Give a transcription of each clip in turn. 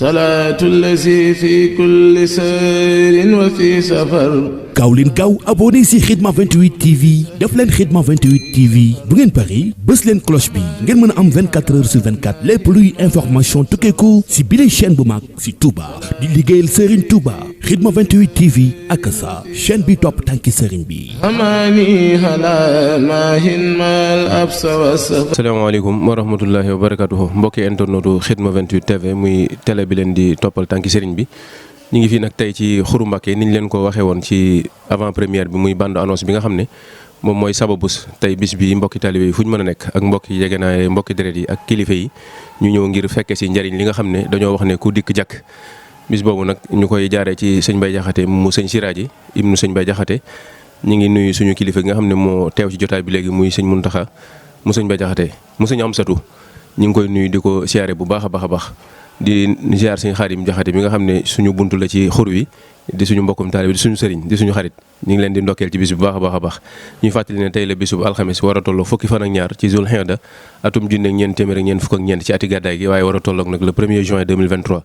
salaatu lazi fi kulli sayrin wa fi safar. gaaw leen gaaw abonné si Khidma 28 TV def leen Khidma 28 TV bu ngeen pari bës leen cloche bi ngeen mën a am 24 heures sur 24 lépp luy information tukkeeku si bile chaîne bu mag si Touba di liggéeyal Serigne Touba Khidma 28 TV ak sa chaîne bi topp tànki Serigne bi. amaani halal maahin mal absa wa safa. asalaamaaleykum wa rahmatullahi wa barakatuhu mbokki internetu Khidma 28 TV muy télé bi leen di toppal tànki Serigne bi. ñu ngi fii nag tey ci Xuru Mbàkke ni ñu leen ko waxee woon ci avant première bi muy bande annonce bi nga xam ne moom mooy sababus tey bis bi mbokki talibé yi fu ñu mën a nekk ak mbokki yegenaay mbokki deret yi ak kilifa yi ñu ñëw ngir fekke si njariñ li nga xam ne dañoo wax ne ku dikk jàkk bis boobu nag ñu koy jaaree ci sëñ Bay Jaxate mu sëñ Siraaji ibnu sëñ Bay Jaxate ñu ngi nuyu suñu kilifa gi nga xam ne moo teew ci jotaay bi léegi muy sëñ Muntaxa mu sëñ Bay Jaxate mu sëñ Amsatu ñu ngi koy nuyu di ko siyaare bu baax a baax a baax di ziar sëñ Xaadim Jaxate mi nga xam ne suñu buntu la ci xur wi di suñu mbokkum taalibe di suñu sëriñ di suñu xarit ñu ngi leen di ndokkeel ci bis bu baax a baax a baax ñuy fàttali ne tey la bisub alxames war a tolloo fukki fan ak ñaar ci Zul Hijja atum junne ak ñeent téeméer ak ñeent fukk ak ñeent ci ati gàddaay gi waaye war a tolloog nag le 1er juin 2023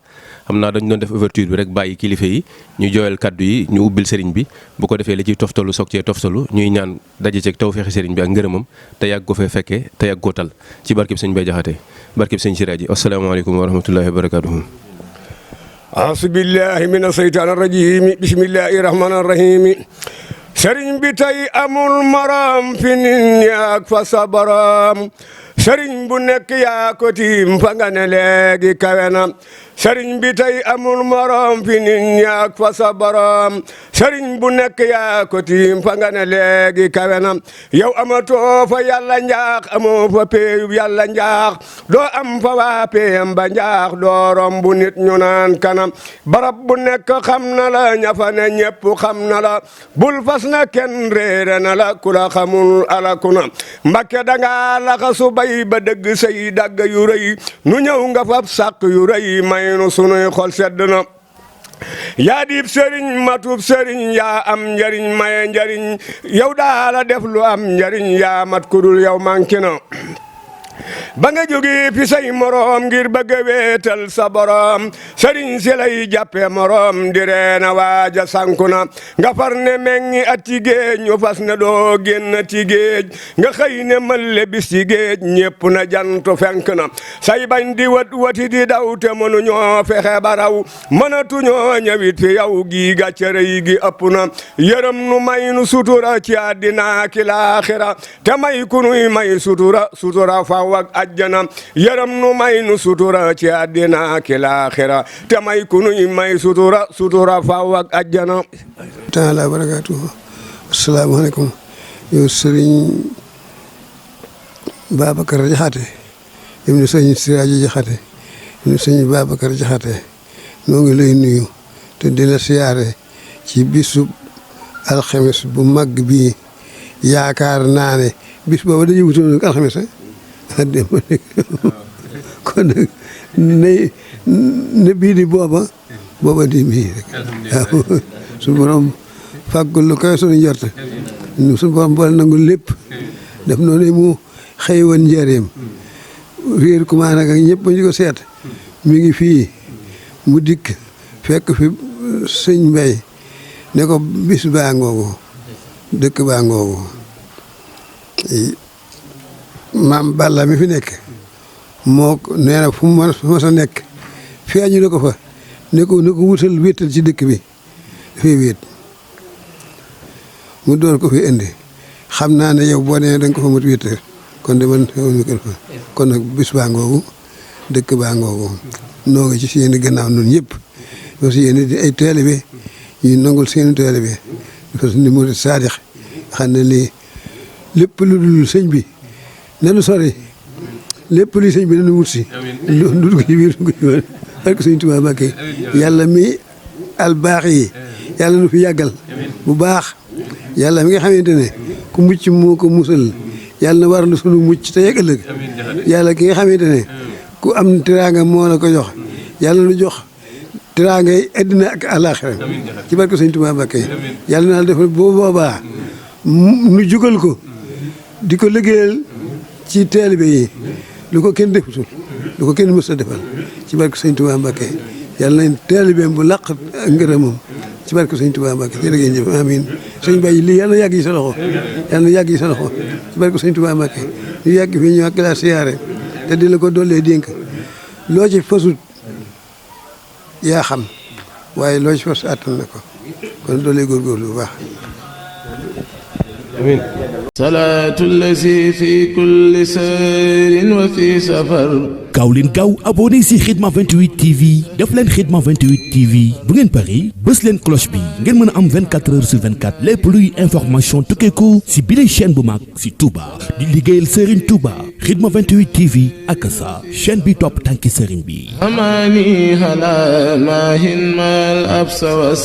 xam naa dañu doon def ouverture bi rek bàyyi kilifa yi ñu jooyal kaddu yi ñu ubbil sëriñ bi bu ko defee li ciy toftalu soog cee toftalu ñuy ñaan daje ceeg tawfeexi sëriñ bi ak ngërëmam te yàgg ko fee fekkee te yàgg koo tal ci barkib sëñ Bay Jaxate barkib sëñ Siraaji asalaamaaleykum wa rahmatullahi wa barakatuhu أعوذ بالله من الشيطان الرجيم بسم الله الرحمن الرحيم sëriñ bi tey amul morom fi nit ñi ak fa sabaram sëriñ bu nekk yaa ko tiim fa nga ne léegi kawe na sëriñ bi tey amul morom fi nit ñi ak fa sabaram sëriñ bu nekk yaa ko tiim fa nga ne léegi kawe na yow amatoo fa yàlla njaax amoo fa péeyub yàlla njaax doo am fa waa péeyam ba njaax doo romb nit ñu naan kanam barab bu nekk xam na la ña fa ne ñépp xam na la bul fas na kenn réere na la ku la xamul alaku na Mbakke danga laxasu bay ba dëgg say dagg yu rëy nu ñëw nga fab sàq yu rëy may nu sunuy xol sedd na yaa diib sëriñ matub sëriñ yaa am njariñ maye njariñ yow daala def lu am njariñ yaa mat kudul yow manki na ba nga jógee fi say moroom ngir bëgg a wéetal sa borom sëriñ si lay jàppe moroom di reena waaja sanku na nga far ne mengi at ci géej ñu fas ne doo génn ci géej nga xëy ne mëlle bis ci géej ñépp na jantu fenk na say bañ di wati di daw te mënuñoo fexe ba raw mënatuñoo ñëwit fi yow gi gàccere yi gi ëpp na yërëm nu may nu sutura ci àddina ki laaxira te may ku nuy may sutura faw ak ajjana yërëm nu may nu sutura ci àddina ki laaxira te may ku nuy may sutura faw ak ajjana taala barakaatuhu asalaamaaleykum yow sëriñ Babacar Jaxate ibnu sëriñ Siraaji Jaxate ibnu sëriñ Babacar Jaxate noo ngi lay nuyu te di la siyaare ci bisub alxames bu mag bi yaakaar naa ne bis booba dañuy wutoon alxames kon nag ne bii di booba di bii rek waaw su borom fàggul lu koy sunu njort su borom boole nangu lépp def noonu mu xëy woon njëriñam réer kuma nag ak ñëpp ñu ko seet mi ngi fii mu dikk fekk fi sëñ Mbay ne ko bis baa ngoogu dëkk baa ngoogu maam Balla mi fi nekk moo nee na fu mu mos a nekk feeñu na ko fa ne ko wutal wéetal ci dëkk bi dafay wéet mu door ko fi indi xam naa ne yow boo nee da nga ko fa mot wéetal kon de man kon nag bis baa ngoogu dëkk baa ngoogu noo ngi ci seen i gannaaw nun ñëpp parce que yéen di ay taalibe ñu nangul seen taalibe parce que ni mu saadix xam ne lii lépp lu dul sëñ bi nanu sori lépp luy sëñ bi nanu wut si lu dugg ci biir ak sëñ Tuubaa Mbàkke yàlla mi albaax yi yàlla nu fi yàggal bu baax yàlla mi nga xamante ne ku mucc moo ko musal yàlla na war na sunu mucc te yegg ëllëg yàlla ki nga xamante ne ku am teraanga moo la ko jox yàlla nu jox teraanga yi àddina ak àllaaxira ci barke sëñ Tuubaa Mbàkke yàlla na defal boo boobaa nu jugal ko di ko liggéeyal ci taalibe yi lu ko kenn defutul lu ko kenn mës a defal ci barke sëñ Tuubaa Mbàkke yàlla nañ taalibeem bu làq ngërëmam ci barke sëñ Tuubaa Mbàkke jërë ngeen jëf amiin sëñ Baye lii yàlla na yàgg yi sa loxo yàlla na yàgg yi sa loxo ci barke sëñ Tuubaa Mbàkke ñu yàgg fi ñu ak la siyaare te di la ko dollee dénk loo ci fasut yaa xam waaye loo ci fas àttan na ko kon dollee góorgóorlu bu baax amiin salaatu lazi fi kulli sayrin wa fi safar gaaw leen gaaw abonné si Khidma 28 TV def leen Khidma 28 TV bu ngeen pari bës leen cloche bi ngeen mën a am 24 heures sur 24 lépp luy information tukkeeku si bile chaîne bu mag si Touba di liggéeyal Serigne Touba Khidma 28 TV ak sa chaîne bi topp tànki Serigne bi amaani hala maahin mal absa wa